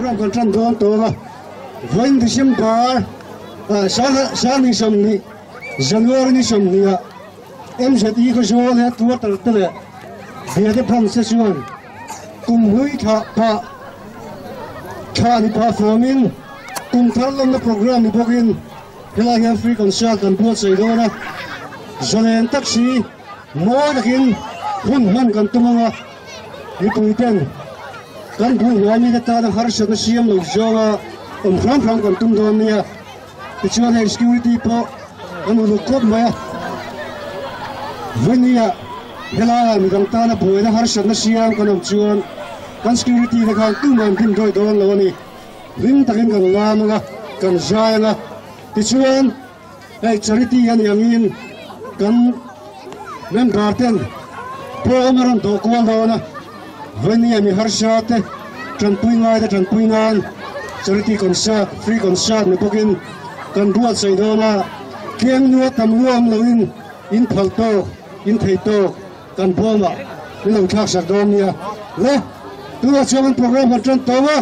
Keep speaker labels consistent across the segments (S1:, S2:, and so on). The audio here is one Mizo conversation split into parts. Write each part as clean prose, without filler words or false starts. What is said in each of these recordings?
S1: Program kan tan dawn tawh a, vawiin December sang ni 20, January ni 20 ah MZE Khawzawl headquarter te leh Biate branch te chuan kum hlui thlah phah thlah ni phah fawmin kum thar lawmna program ni bawkin helai hian free concert kan buatsaih dawn a, zalen tak si mawi takin hun hman kan tum ang a. Mipui ten kan bul hnuai mite tana harsatna siam lo zawnga awm hram hram kan tum dawn nia. Tichuan hei security pawh kan uluk khawp mai a. Vawnia helaiah midang tana buaina harsatna siam kan awm chuan kan security te khan tumah an dim dawi dawn lo a ni. Hlim takin kan lam ang a, kan zai ang a. Tichuan Hei charity a ni angin kan member ten pawm a rawn dawh kual dawn a, Vawnia mi harsa te tanpui ngai te tanpui nan charity concert, free concert ni bawkin kan buatsaih dawn a, tleng nua tam luam loin in phal tawk, in thei tawk kan bawmah min lo thlak sak dawn nia. Le, tunah chuan kan program kan tan tawh a,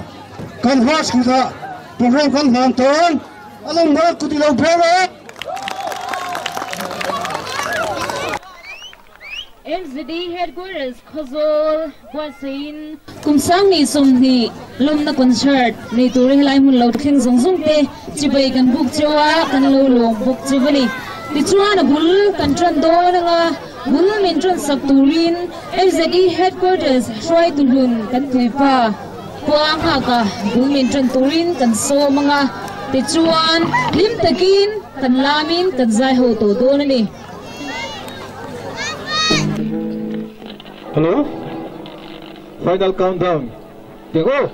S1: kan hmas kutah program kan hlan tawn. A lo hmar kut i lo ber a.
S2: MZD Headquarters Khawzawl buatsaihin kum 2020 lawmna concert nei tur helai hmun lo thleng zawng zawng te chibai kan buk cheu a, kan lo lawm bawk cheu a ni. Tichuan a bul kan tan dawn anga bul min tan sak turin MZD Headquarters hruaitu hlun kan tuipa Khua nghaka bul min tan turin kan sawm ang a, tichuan hlim takin kan lamin kan zai ho tawh dawn a ni.
S3: Hello? Final countdown. Tiang aw!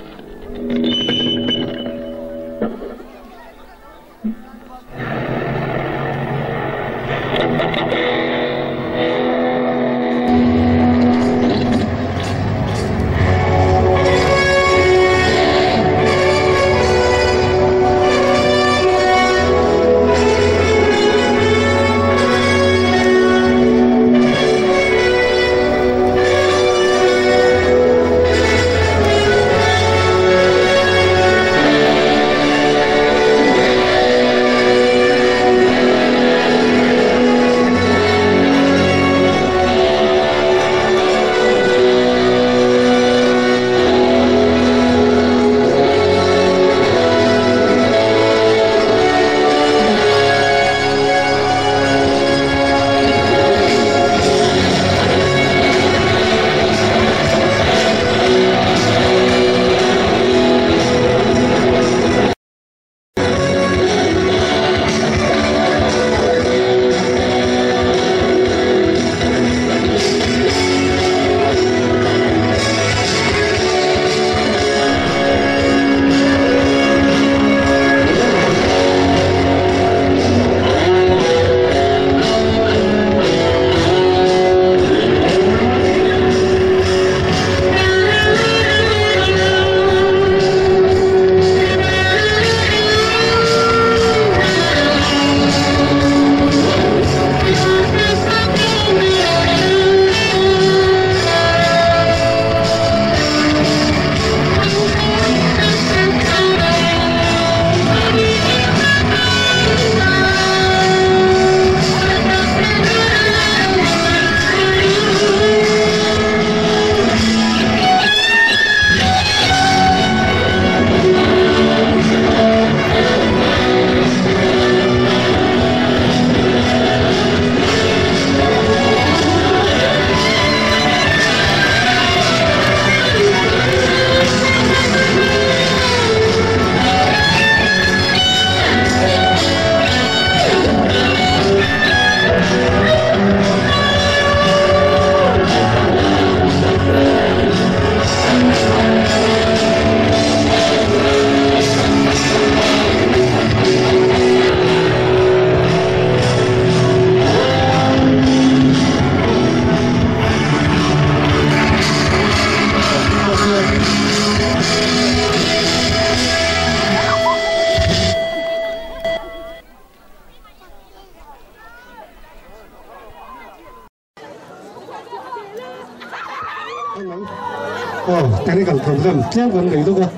S1: Aw, technical problem tlem kan nei deuh a,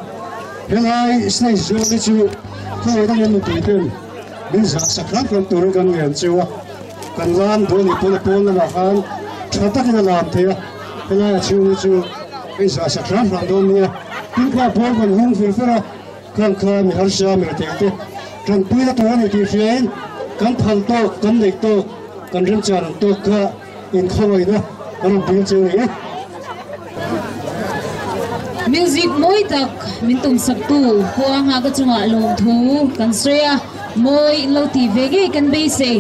S1: Helai stage zawng hi chu khawi dangin mipui ten min zah sak hram hram turin kan ngen cheu a, kan lam duh a nih pawn a pawn lamah khan tha takin a lam thei a, helai a chhung hi chu hei zah sak hram hram dawn nia. Tin kha pawn kan hung fir fer a, khang kha mi harsa mi rethei te tanpui na tur a ni tih hriain kan phal tawk kan neih tawk kan remchan ang tawk kha Inkhawngawihna a rawn dil che ni e.
S2: Music mawi tak min tumsaktu Huanga ka chungah lawmthu kan sawi a, mawi in lo tih ve ngei kan beisei.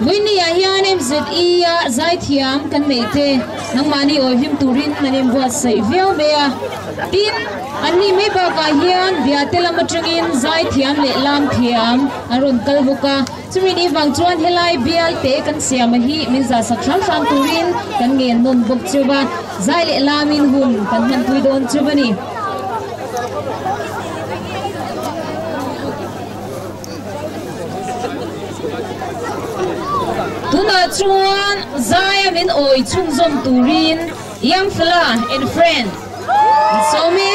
S2: Vawinia hian MZE a zaithiam kan neih te nangmahni awihlim turin an inbuatsaih viau mai a. Tin, anni mai bakah hian Biate lam atangin zaithiam leh lamthiam an rawn kal bawk a. Chumi ni vang chuan helai bial te kan siam a hi min zahsak hram hram turin kan ngen nawn bawk cheu a, zai leh lamin hun kan hmanpui dawn cheu a ni. Tunah chuan zaia min awi chhunzawm turin Young Fella and Friend an sawm e.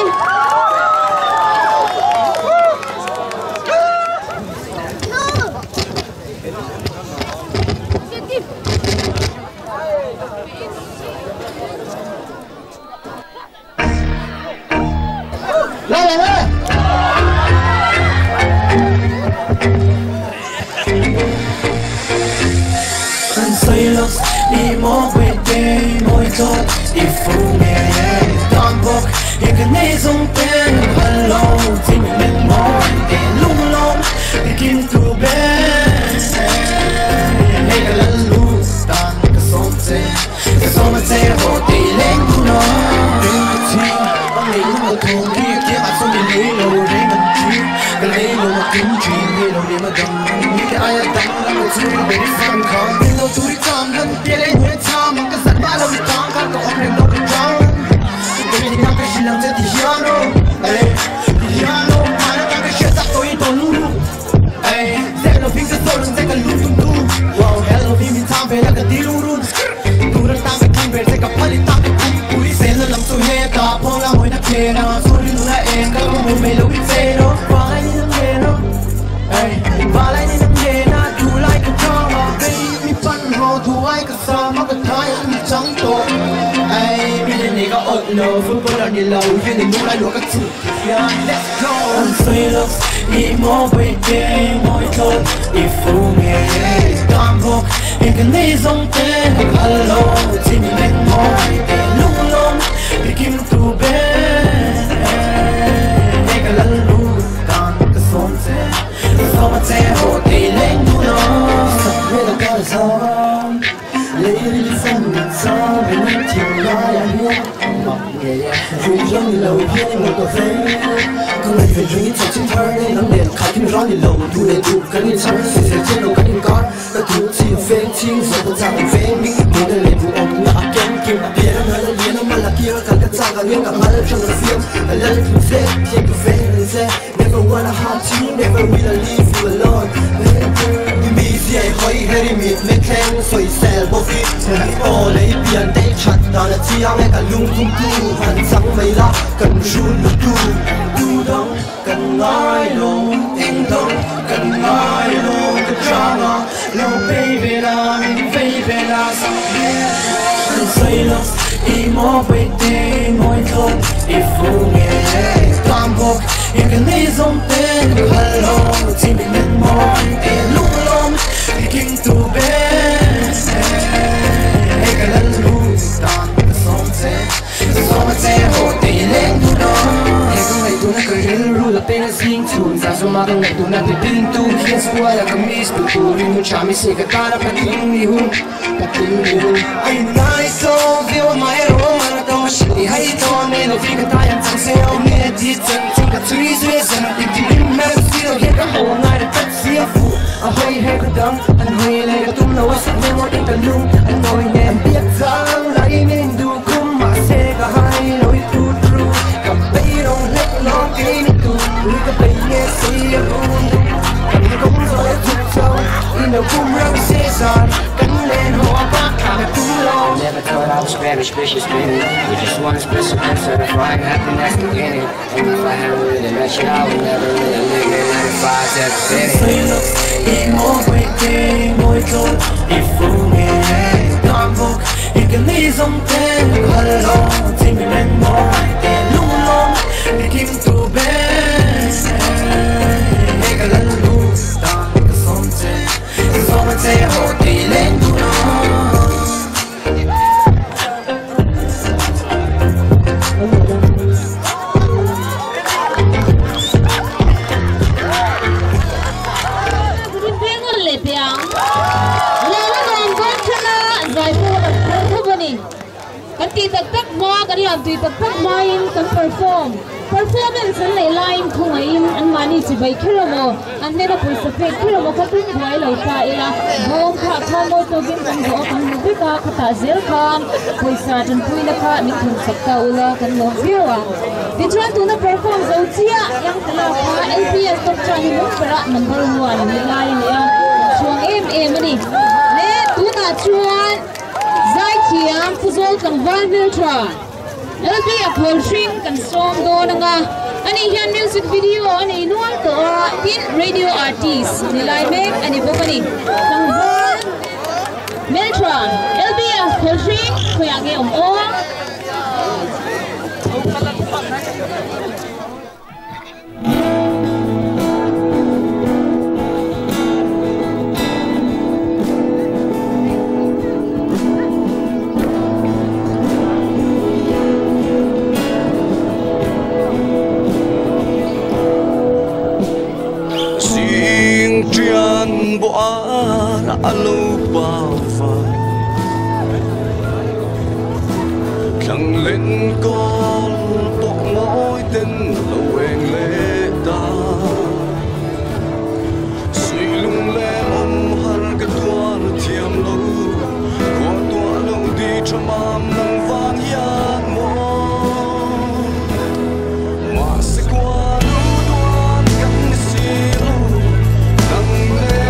S4: All Spanish bitches screaming. We just want a special and certifying happiness to get it. And if I hadn't really met you, I would never really live it. 95
S2: 7 Performance an lei line thungain an mani chi bai khiramo an nena puisa pe khiramo khatin buai lo ta ila bom kha khamo to gin kan go kan mu ka khata zel khan puisa chan puina kha mi thun sakta ula kan lo viwa ti chuan tuna perform zo chia yang tala kha LPS top chan hi mu para number 1 ni lai ni a chuang em em ani le tuna chuan zai thiam puzol tlangval miltra LB a Polshing kan som do nga ani hian music video ani nual to tin radio artist nilai mek ani bokani tlangval miltra LB a Polshing khoyange om o
S5: alo pa thằng lên con bộ mỗi tên lâu em lệ ta suy lung lẽ om har cái tua thiam lâu qua tua lâu đi cho mam nang vang yan mo mà sẽ qua lu đoan kan si lu nang lệ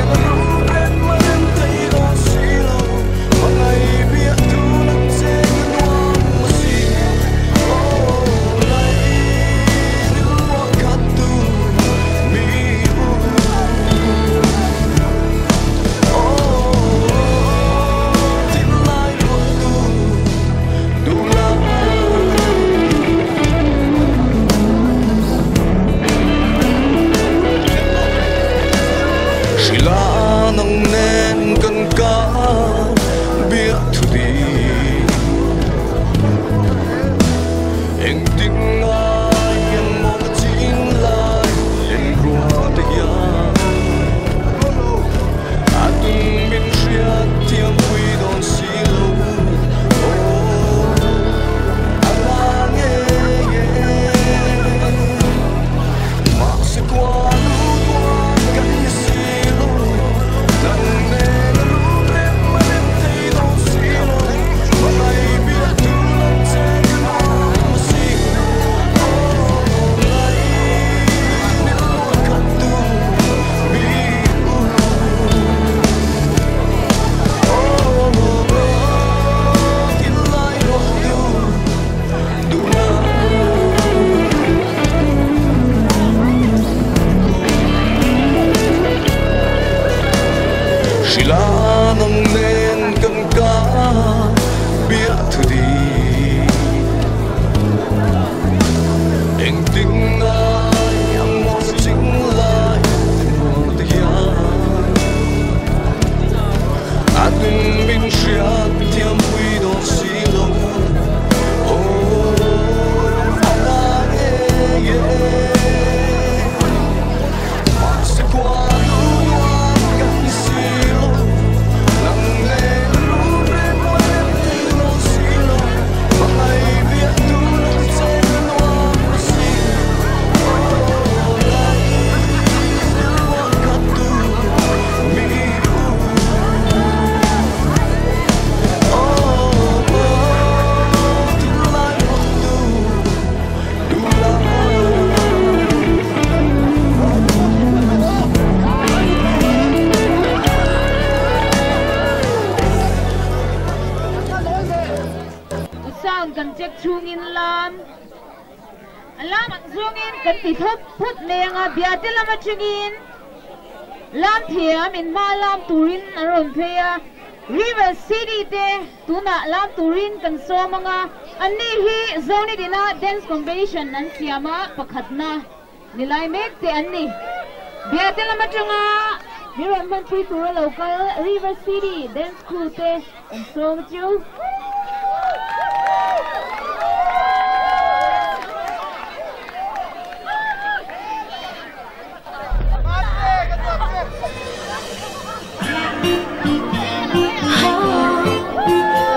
S2: kan check chhungin lam lam ang zawngin kan ti thawp phawt mai anga Biate lam atangin lam thiam in hma lam turin an rawn phei a, River City te tunah lam turin kan sawm anga anni hi Zoni dina dance competition an siam a pakhatna nilai mek te an ni. Biate lam atanga mi rawn hmanpui tura lo kal River City dance crew te kan sawm chu.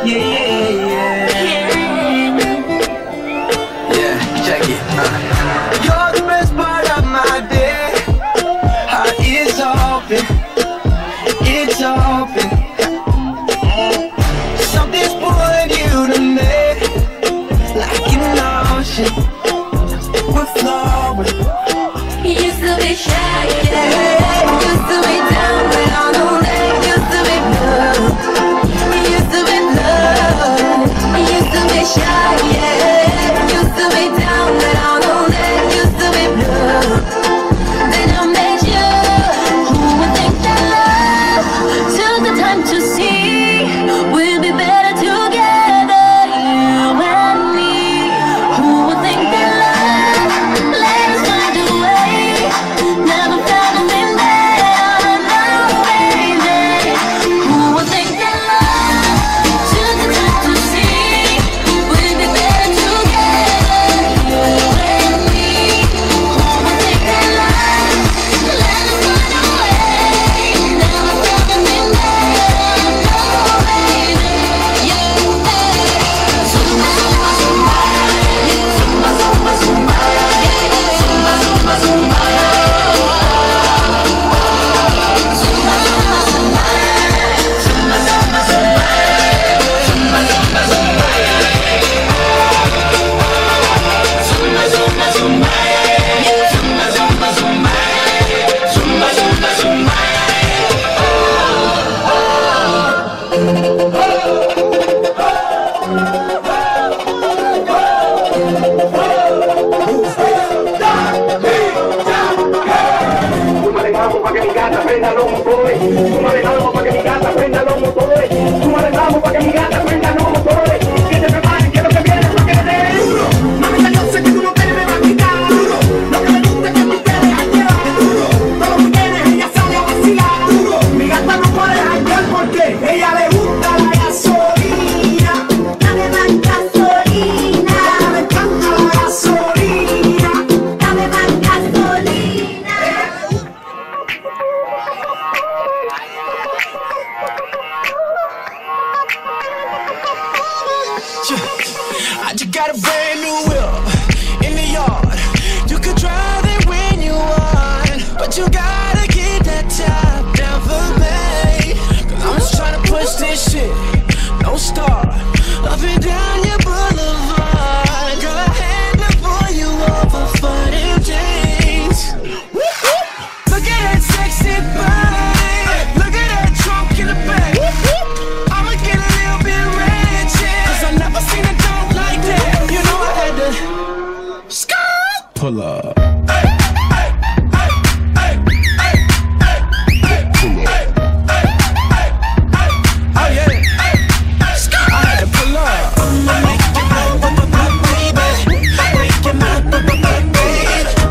S5: Yeah, yeah, yeah. Yeah, check it. You're the best part of my day. Heart is open, it's open. Something's pulling you to me, like an ocean. We're flowing.
S6: Used to be shy, yeah. Used to be down, but I know that. Used to be blue. Used to be blue. Used to be shy, yeah. Used to be down, but I know that. Used to be blue. Then I met you. Who would think that love took the time to see we'll be better together, you and me. Who would think that love let us find a way? Never felt nothing better, no, baby. Who would think that love took the time to see we'll be better together, you and me? Who would think that love let us find a way? Never felt nothing better, no, baby. Yeah. Zumba, zumba, zumba. Zumba, zumba, zumba. Zumba, zumba, zumba. Zumba, zumba, zumba. Zumba, zumba, zumba. Zumba, zumba, zumba. Zumba, zumba, zumba. Zumba, zumba, zumba. Zumba, zumba, zumba.
S7: Súmale mambo pa' que mi gata prenda los motores. Súmale mambo pa' que mi gata prenda los motores. Súmale mambo pa' que mi gata prenda los motores. Que se preparen, que lo que viene es pa' que le den duro. Mamita, yo sé que tú no te me vas a quitar duro. Lo que me gusta es que tú te dejas llevar duro. Todos los weekends ella sale a vacilar duro. Mi gata no puede janguear porque ella le gusta la gasolina.
S6: Dame más gasolina.
S7: Me encanta la gasolina.
S6: Dame más gasolina.
S5: I just got a brand new whip in the yard. You could drive it when you want, but you gotta get that top down for me. 'Cause I'm just tryna push this shit, no start. Up and down your boulevard. Girl, I had to pull you over for them jeans. Look at that sexy body. Look at that trunk in the back. I'ma get a little bit ratchet, 'cause I never seen a dog like that. You know I had to skirt.
S8: Pull up.
S5: Oh yeah. I had to pull up. Make it my baby. Make it my baby. Make it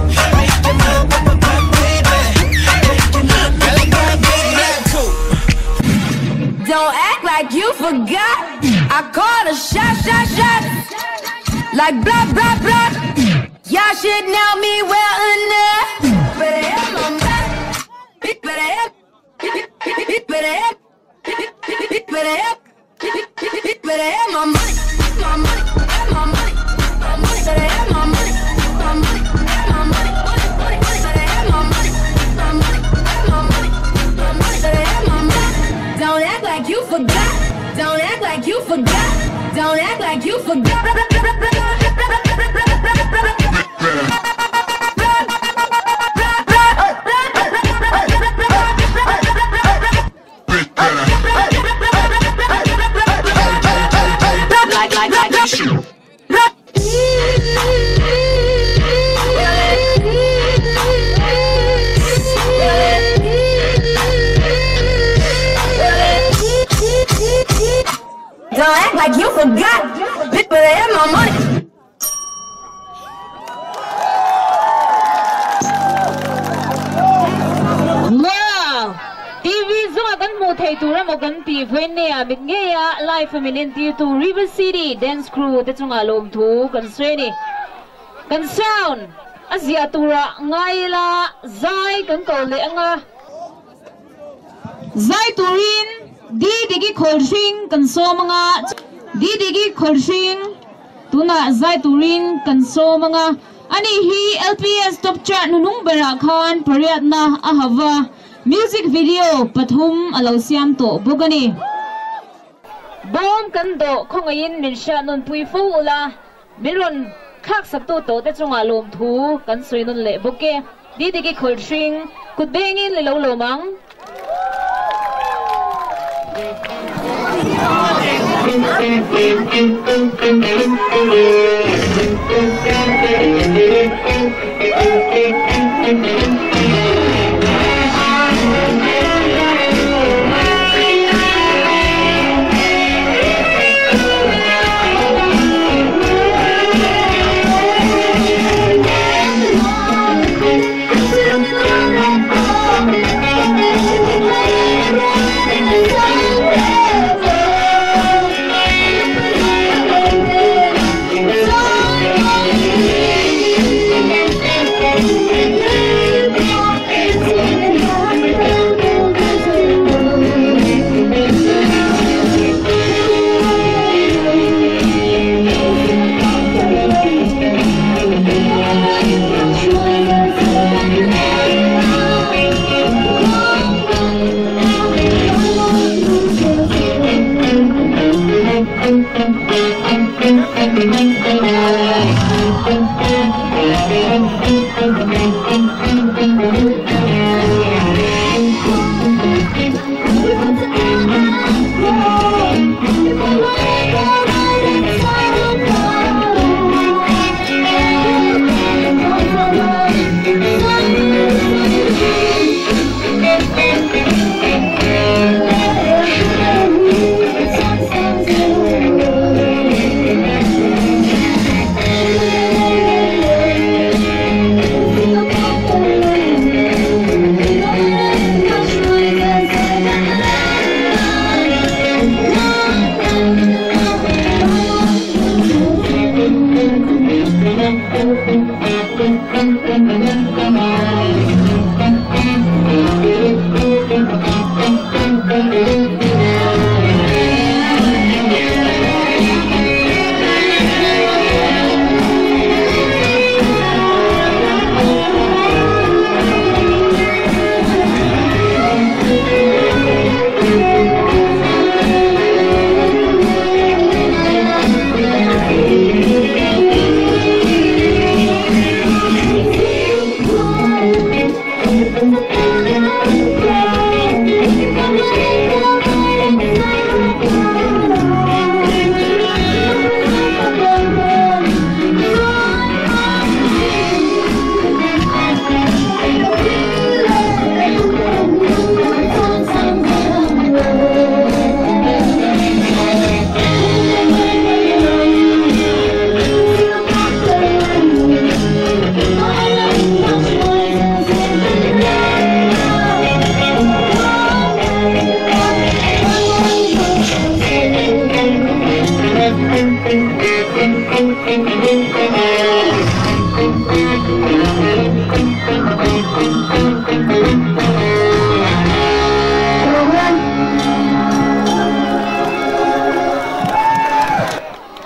S5: my baby. Make it my baby. Cool.
S6: Don't act like you forgot. I called a shot, shot, shot. Like blah, blah, blah. Y'all should know me well enough. Better have my money. Better have. Better have. Better have. Better have my money. My money. My money. My money. Better have my money. My money. My money. Money, money, money. Better have my money. My money. My money. My money. Better have my money. Don't act like you forgot. Don't act like you forgot. Don't act like you forgot. Like, like, like. forgot. Bitch, better have my money.
S2: Wow! TV zunga kan hmuh theih tur emaw kan tih vawiin neiah mit ngeia live a min entirtu River City Dance Crew te chungah lawmthu kan sawi a ni. Kan sound a ziah turah ngai ila zai kan ko leh anga. Zai turin Didiki Khawlhring kan sawm anga, Didiki Khawlhring tunah zai turin kan sawm anga, ani hi LPS Top Chart hnunung berah khan pariatna a ha va, music video pathum a lo siam tawh bawk a ni. Bawm kan dawh khawngaihin min hriat nawnpui fo ula, Min rawn thlak saktu tawh te chungah lawmthu kan sawi nawn leh bawk e. Didiki Khawlhring, kut bengin i lo lawm ang.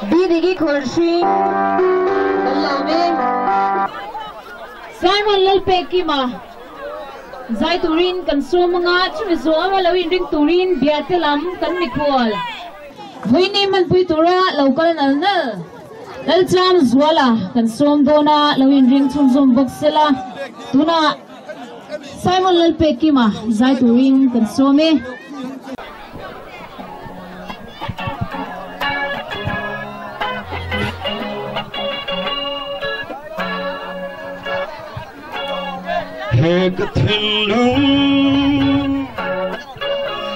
S2: Bidigi Khawlhring kan lawm e. Simon Lalpekima zai turin kan sawm anga chumi zawh anga lo inring turin biate lam kan mikhual. Vawiini hmanpui tura lo kal nal nal Lalcham Zuala kan sawm dawn a, lo inring chhunzawm bawk sela tunah Simon Lalpekima zai turin kan sawm e.
S8: He ka thinlung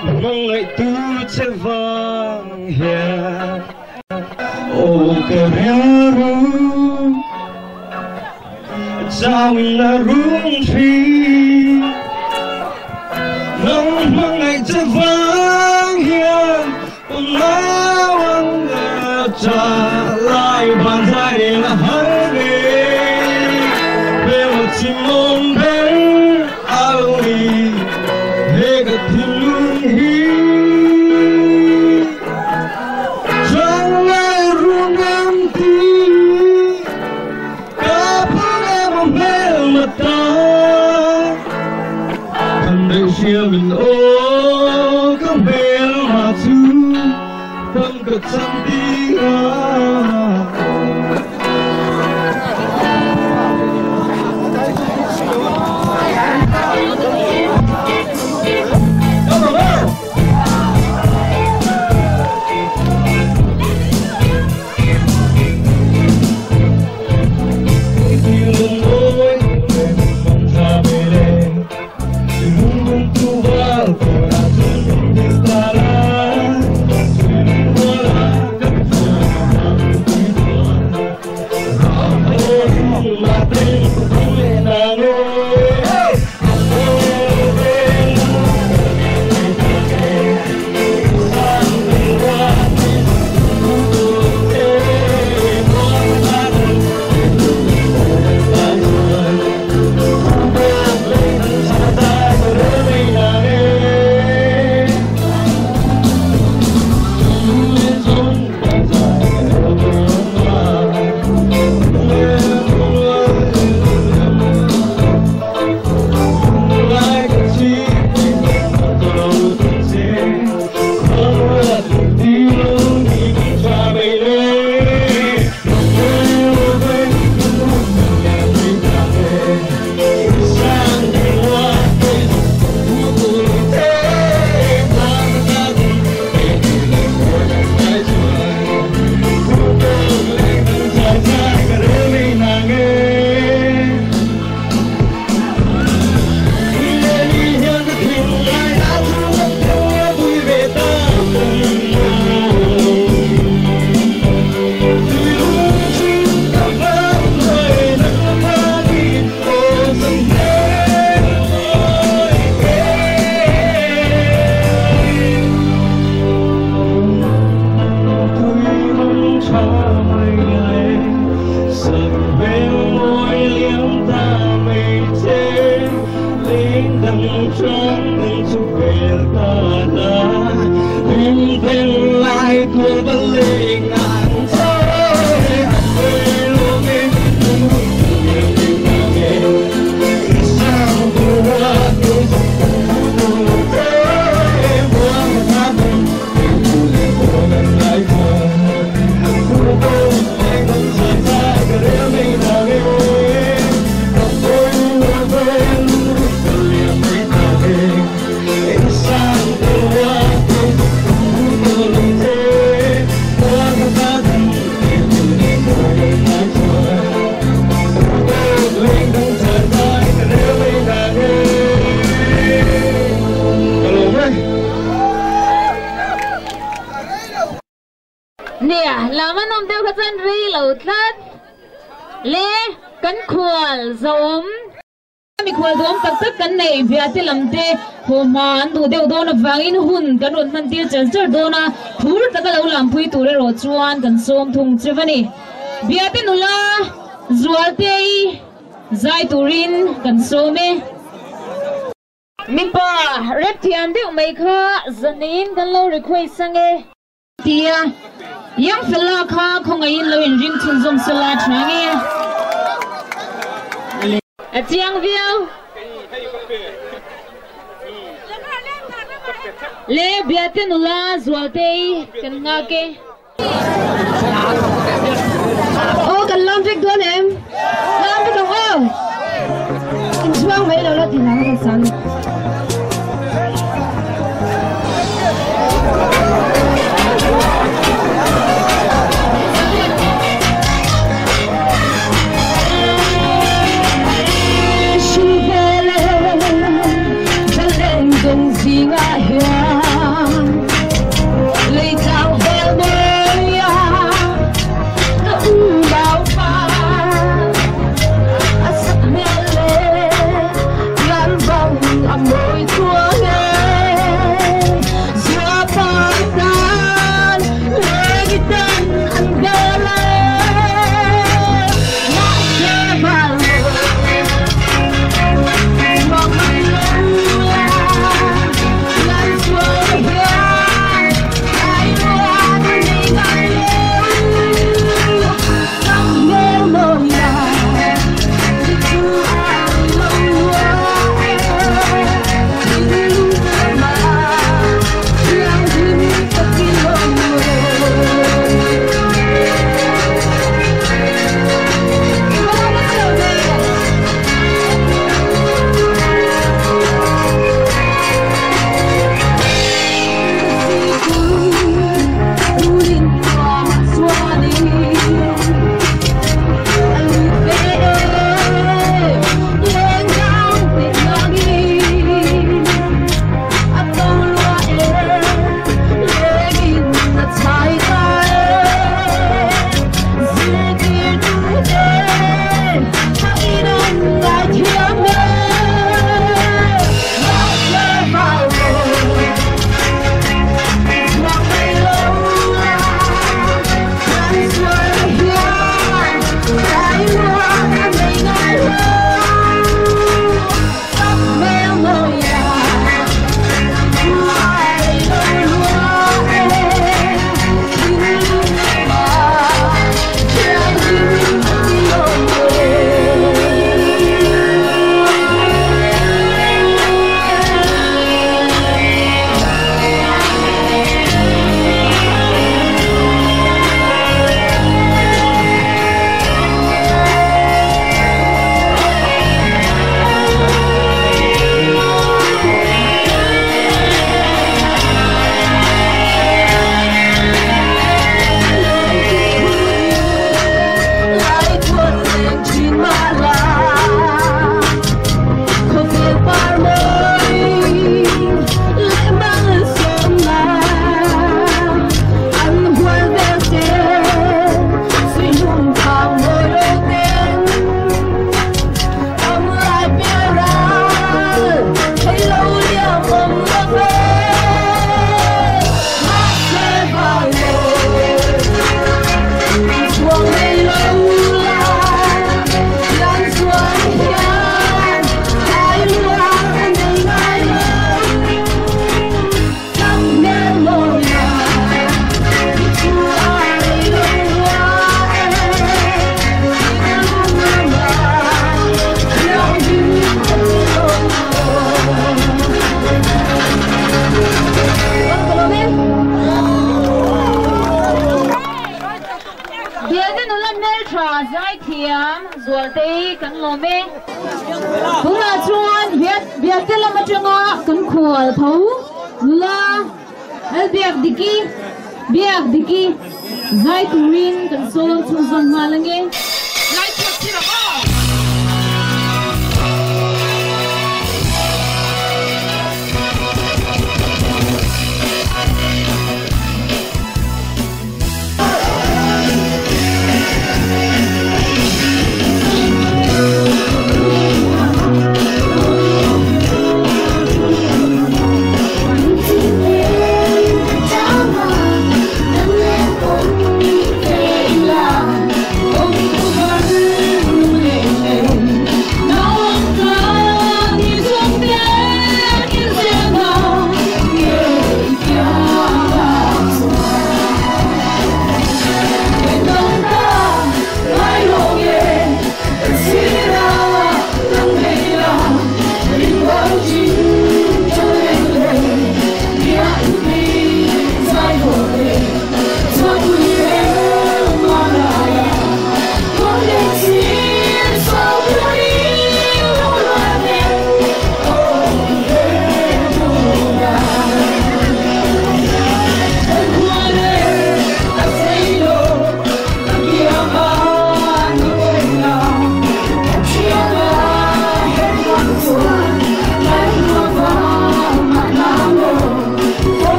S8: hmangaih tu che vang hian. Ka rilru chauin a rum thin Nang hmangaih che vang hian nau ang a cha lai van zai reng a har ve Hmel chimawm ber a lo ni he ka thinlung hi Changlai rum em ti ka phung em a hmel ma ta Kan daih hriam in aw ka hmel ma chu Fam ka chan ti a.
S2: Nia, lam an awm deuh kha chuan rei lo tlat. Le, kan khual zawm. Mikhual duhawm tak tak kan nei Biate lam te haw hma an duh deuh dawn avangin hun kan rawn hman tir char char dawn a, phur taka lo lampui tur erawh chuan kan sawm thung che va ni. Biate nula Zualtei zai turin kan sawm e. Mipa rep thiam deuh mai kha zanin kan lo request ange. Tia, Young fella kha khawngaihin lo inring chhunzawm sela tha nge? A chiang viau. Le Biate nula Zualtei kan nghak e.
S9: Aw kan lam vek dawn em? Lam vek ang aw! Inchhuang mai lo la ti hlang kan san.
S2: Zaithiam Zualtei kan lawm e. Tunah chuan Biate lam atanga kan khual tho nula Lalbiakdiki, Biakdiki, zai turin kan sawm chhunzawm nghal ange.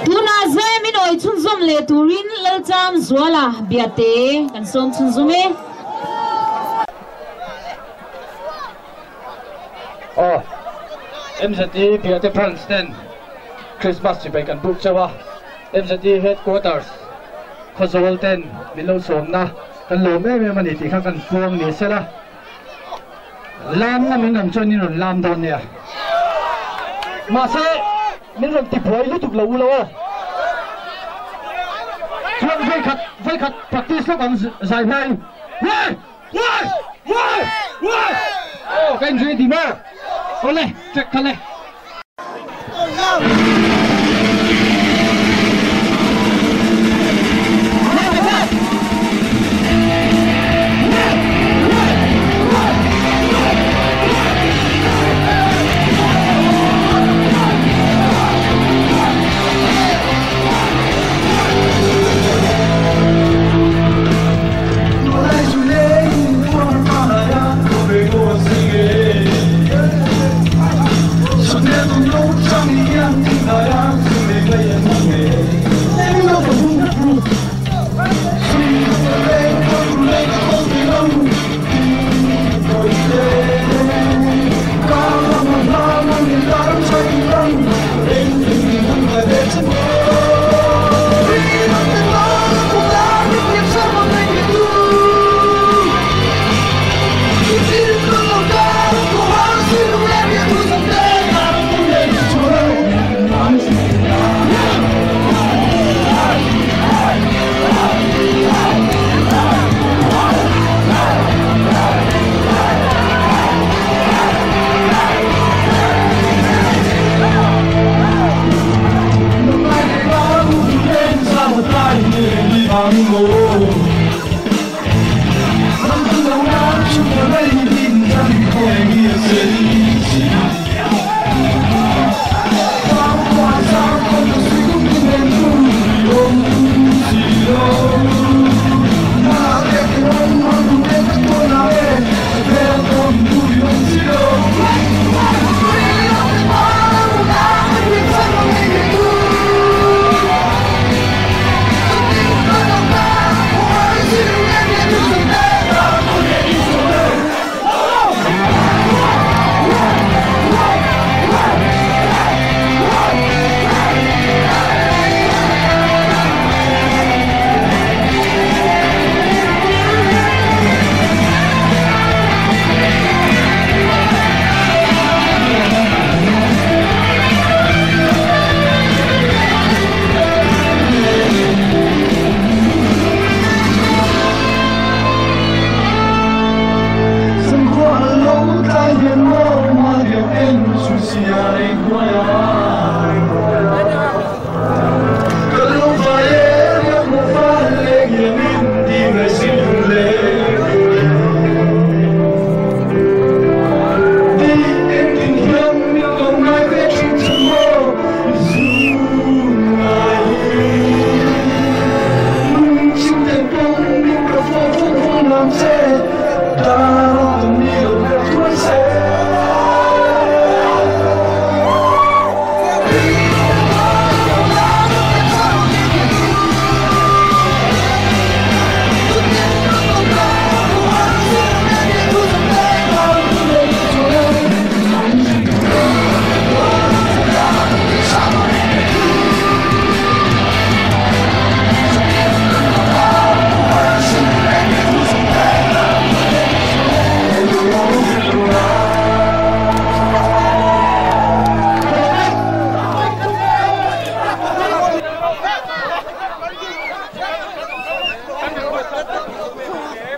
S2: Tunah zai min awi chhunzawm leh turin Lalcham Zuala Biate kan sawm chhunzawm e.
S3: Aw, MZE Biate Branch ten Christmas chibai kan buk chauh a, MZE Headquarters Khawzawl ten min lo sawmna kan lawm em em a ni tih kha kan puang ni sela. Lam na min rawn chuan in rawn lam dawn nia. Mahse, min rawn ti buai lutuk lo u lo aw. Chuan vawikhat, vawikhat practice lawk ang zai hmain. Wai! Wai! Wai! Wai! Aw, ka in ready maw? Awle, check kha le.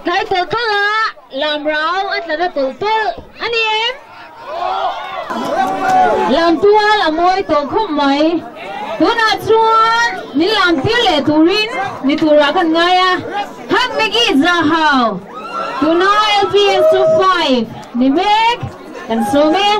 S2: Tlai tawlh tawlh a, lam rau a tla na tawlh tawlh a ni em? Lam tual a mawi tawh khawp mai. Tunah chuan min lam tir leh turin ni turah kan ngai a, Hak Maggie Zahau, tuna LPS 5 ni mek kan sawm e.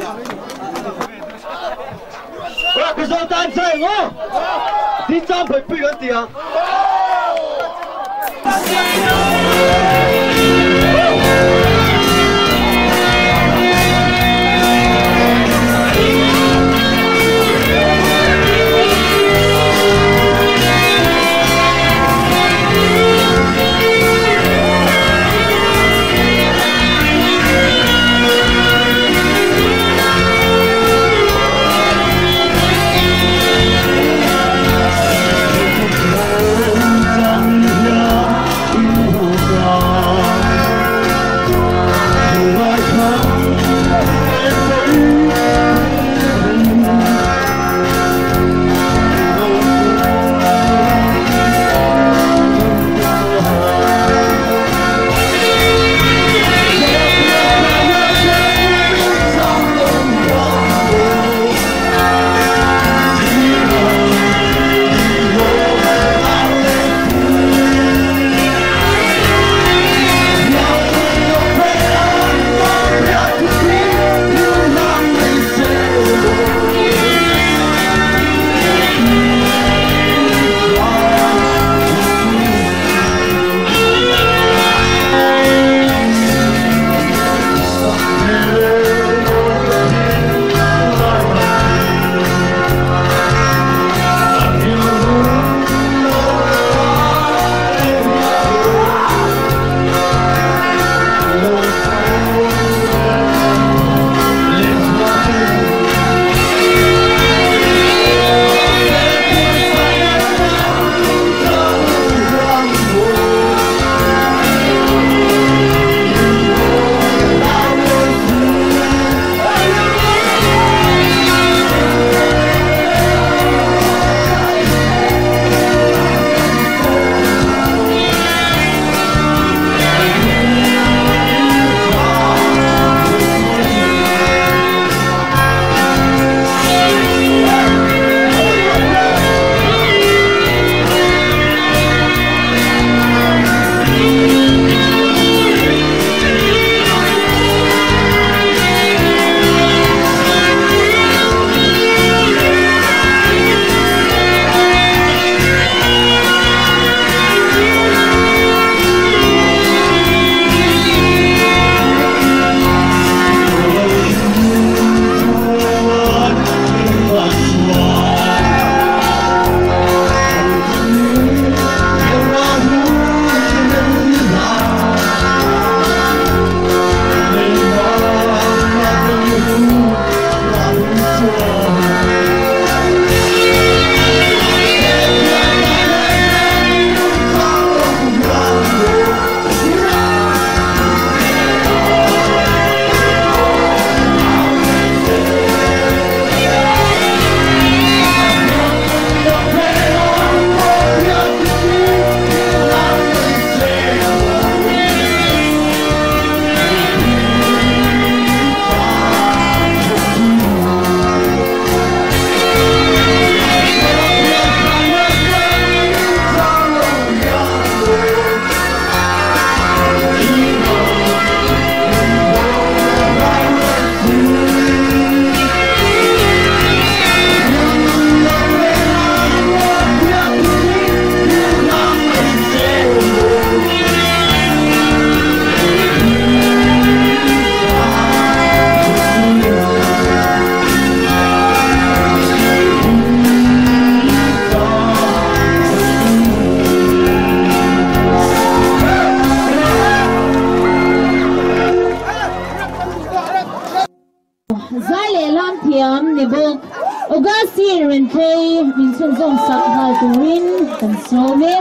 S2: ni bawk. Augustine Renthlei min chhunzawm sak nghal turin kan sawm e.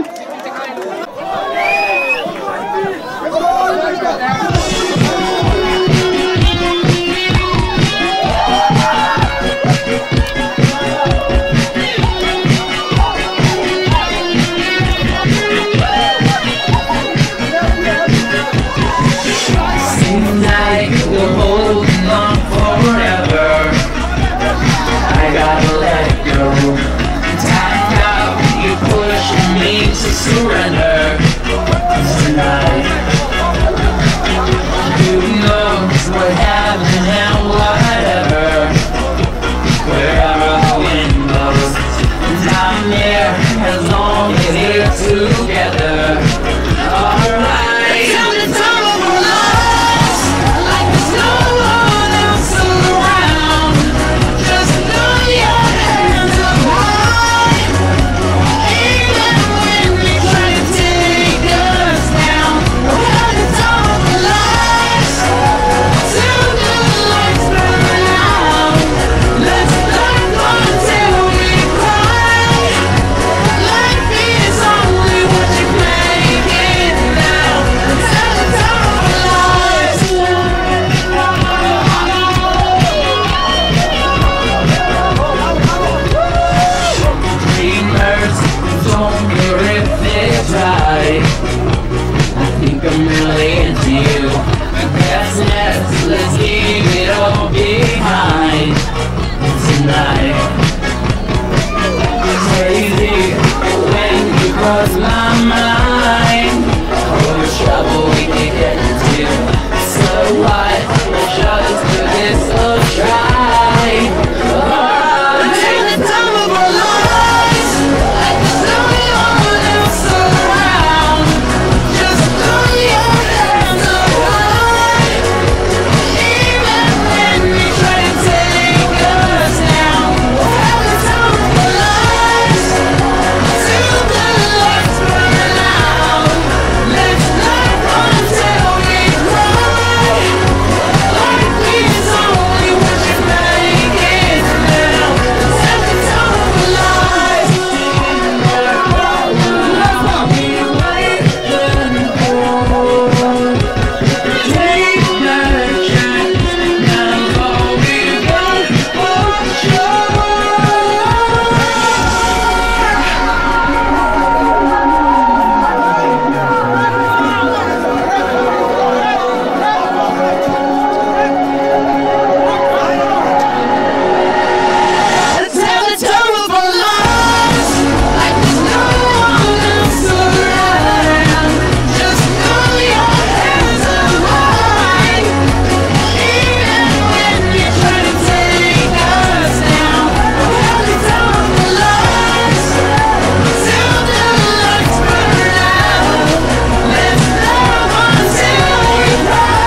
S8: Tonight we're holding on forever. I gotta let go. Time out, you pushing me to surrender. Tonight, who knows what happened and whatever. Wherever the wind blows, and I'm here as long as we're together. Alright. Tell the time of our lives, like there's no one else around. Just throw your hands up high, even when they try to take us down. We'll have the time of our lives till the lights burn out. Let's laugh until we cry. Life is only what you make it now. Let's have the time of our lives. Dreamers don't care if they try. I think I'm really into you. Let's let's leave it all behind tonight. Crazy when you cross my mind. All the trouble we could get into. So what? Let's just give this a try. Take the time of our lives, like there's no one else around. Just throw your hands up high, even when they try to take us down. We'll have the time of our lives till the lights burn out. Let's laugh until we cry. Life is only what you make it now. Let's have the time of our lives. Take the chance, now all we got for sure. Let's have the time of our lives, like there's no one else around. Just throw your hands up high, even when you try to take us down. We'll have the time of our lives till the lights burn out. Let's love until we cry.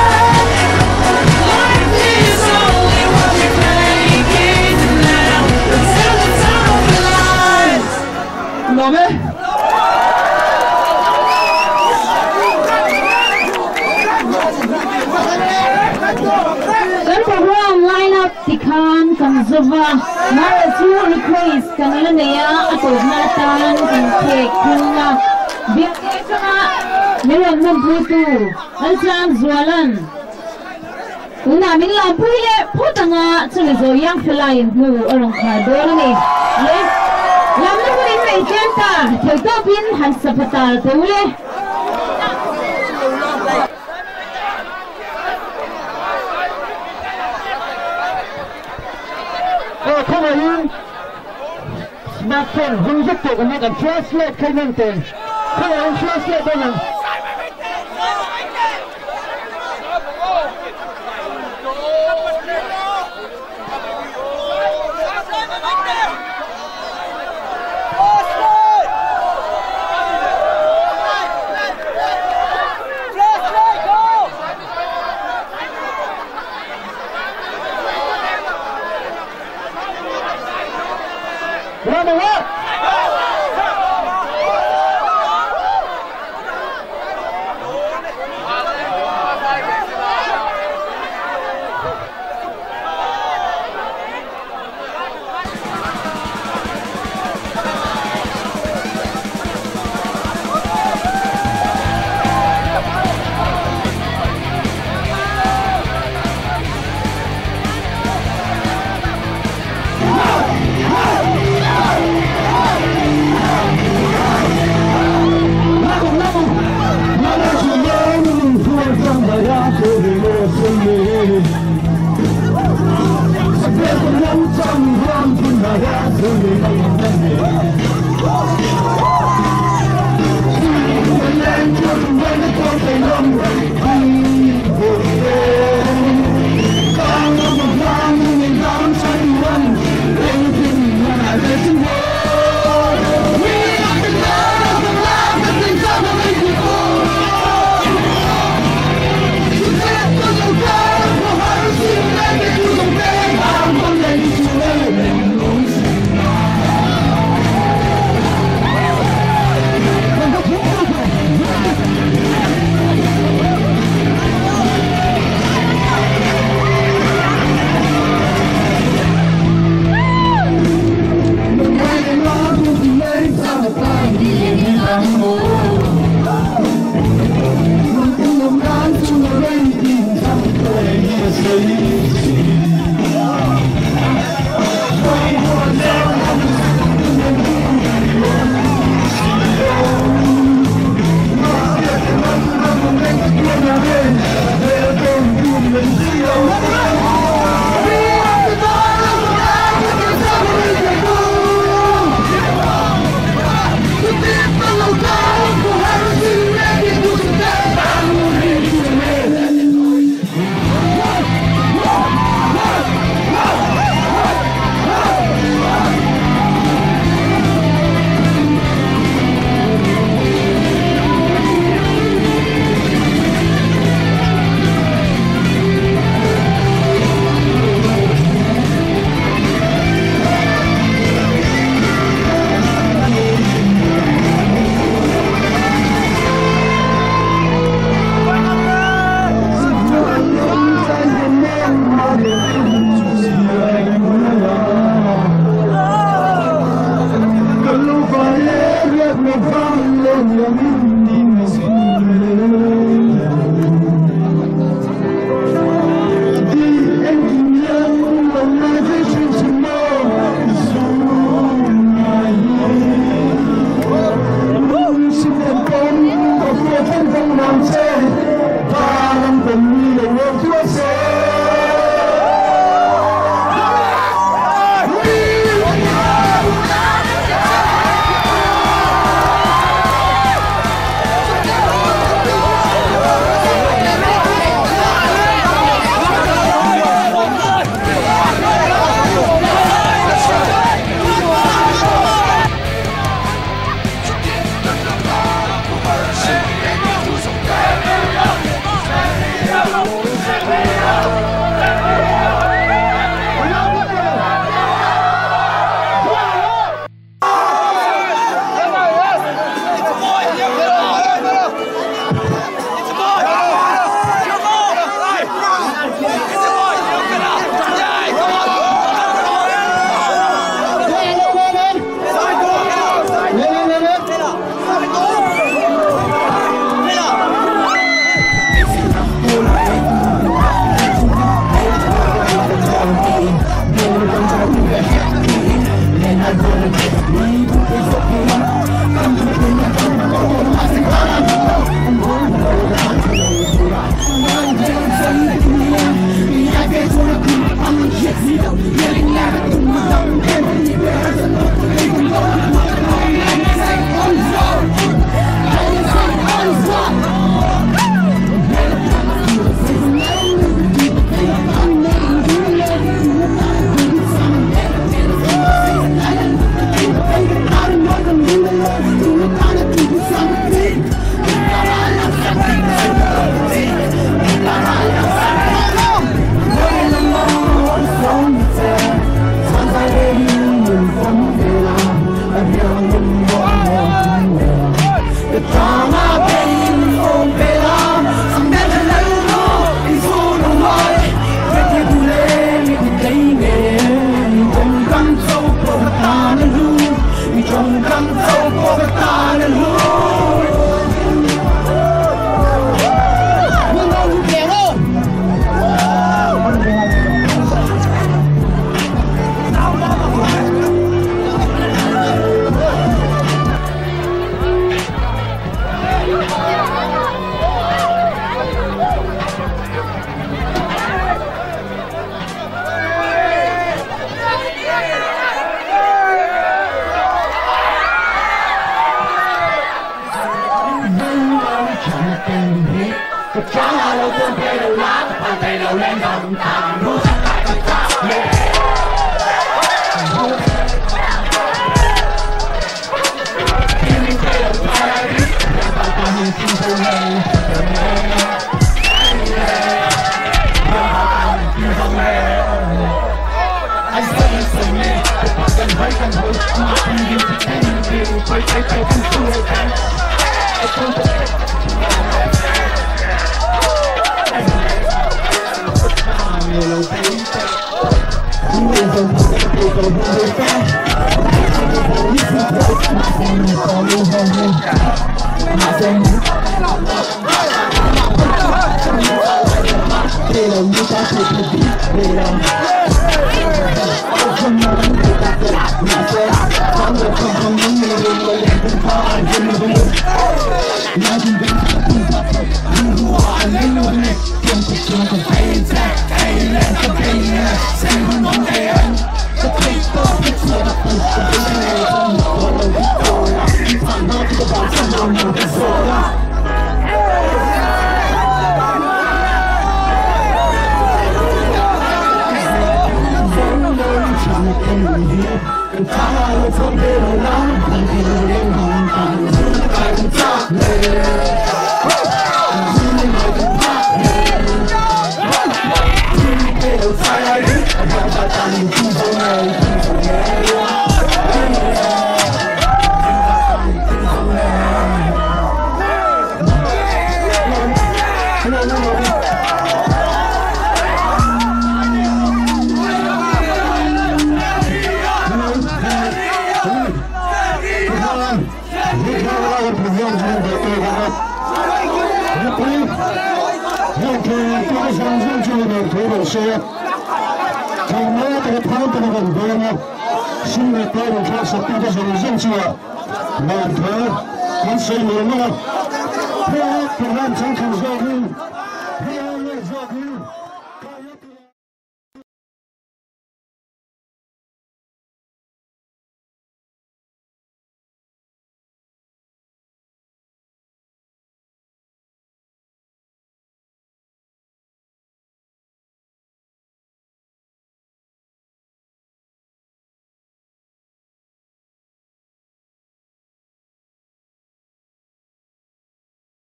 S8: Life is only what you make it now. Let's have the time of our lives.
S3: Nome?
S2: Kan program line up tikhan kan zova mara chu request kan la nei a a tawpna atan kan khek thung a biak te chunga miron hmun phu tu Laltlang Zualan tunah min lam pui leh phut anga chumi zo yang felai hmu a rawn khar dawn a ni le lamna hun in nei tlem ta thei tawpin han sapatal teu le.
S3: Aw khawngaihin smartphone hmang zet tawh kan nia kan translate kha in en khawngaihin translate dawn ang.